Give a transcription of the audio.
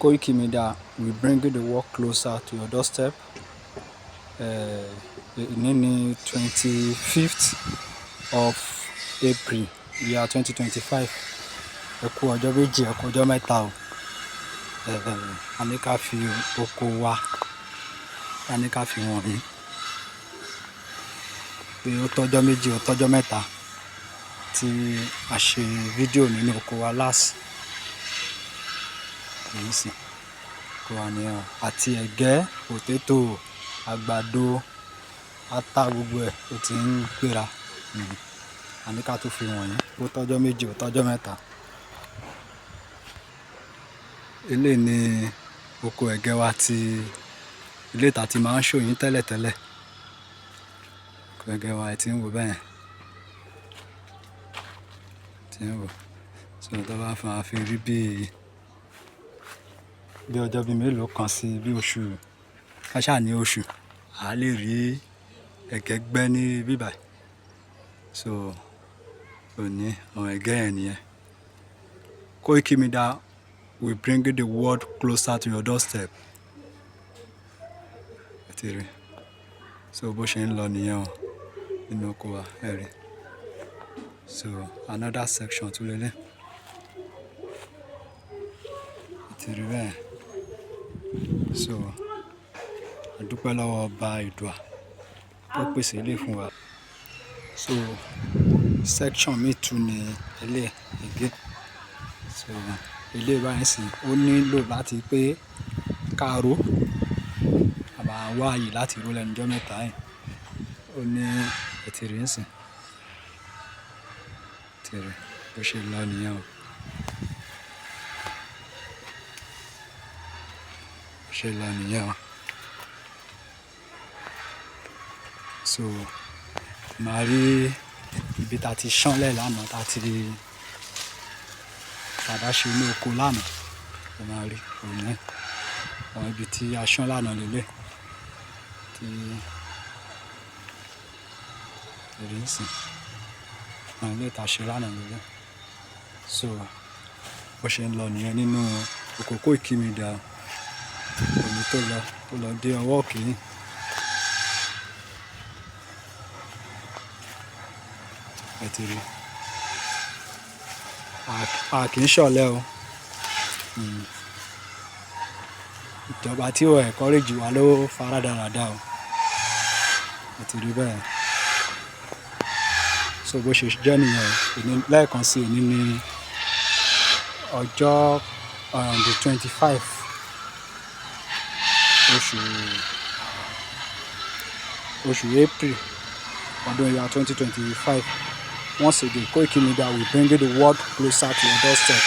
Koiki Media will bring the work closer to your doorstep. Èní ní 25th of April, year 2025. Ẹ kú ọjọ́ 2, ẹ kú ọjọ́ 3 o. A ní ká fi oko wa, a ní ká fi wọ̀nyí. Pé ó tọ́jọ́ 2, ó tọ́jọ́ 3 tí a ṣe fídíò nínú oko wa last. Nísìn, oko wa ni ọ́, àti ẹ̀gẹ́, potato, àgbàdo, ata, gbogbo ẹ̀ ó ti ń gbéra. A ní ká tún fi wọ̀nyí. Ó tọ́jọ́ 2, ó tọ́jọ́ 3. Eléyìí ni oko ẹ̀gẹ́ wa tí ilé ìta tí máa ń show yín tẹ́lẹ̀tẹ́lẹ̀. Oko ẹ̀gẹ́ wa ẹ tí ń wò bẹ́ẹ̀. Tí ń wò. So tó bá fi rí bí ọjọ́ bí mélòó kan sí bí oṣù, ká ṣá ní oṣù, a lè rí ẹ̀gẹ́ gbẹ́ ní bíbàyí. So òní àwọn ẹ̀gẹ́ yẹn nìyẹn. Koiki Media will bring the world closer to your doorstep. Ẹ ti rí. So bó ṣe ń lọ nìyẹn o nínú oko wa, ẹ rí. So another section tún leleyi. Ẹ ti rí bẹ́ẹ̀. So a dúpẹ́ lọ́wọ́ ọba Èdùà tó pèsè ilé fún wa. So section mì tún ní eléyìí again. So eléyìí báyìí sì ó nílò láti pé ká ró. A máa wá ààyè láti ró lẹ́nu jọ́ mẹ́ta yìí. Ó ní ẹ ti rí ńsìn. Ẹ ti rí bó ṣe lọ nìyẹn o. Bó ṣe lọ nìyẹn o. So màá rí ibi tá ti ṣánlẹ̀ lánàá, tá ti bá ṣe inú oko lánàá. Ẹ máa rí òní. Àwọn ibi tí a ṣán lánàá leleyi. Tí ẹ rí ńsìn. Àwọn ilé tá ṣe lánàá leleyi. So bó ṣe ń lọ nìyẹn nínú oko Koiki Media. Òní tó lọ dé ọwọ́ òkè yìí. Ẹ ti rí. A kì í ṣọ̀lẹ o. Ìjọba tí ó encourage wa ló fa rádaràda o. Ẹ ti rí bẹ́ẹ̀. So bó ṣe jẹ́ nìyẹn o. Èní lẹ́ẹ̀kan sí òní ní ọjọ́ the 25 oṣù April ọdún year 2025. Once again, Koiki Media will bring the world closer to your doorstep.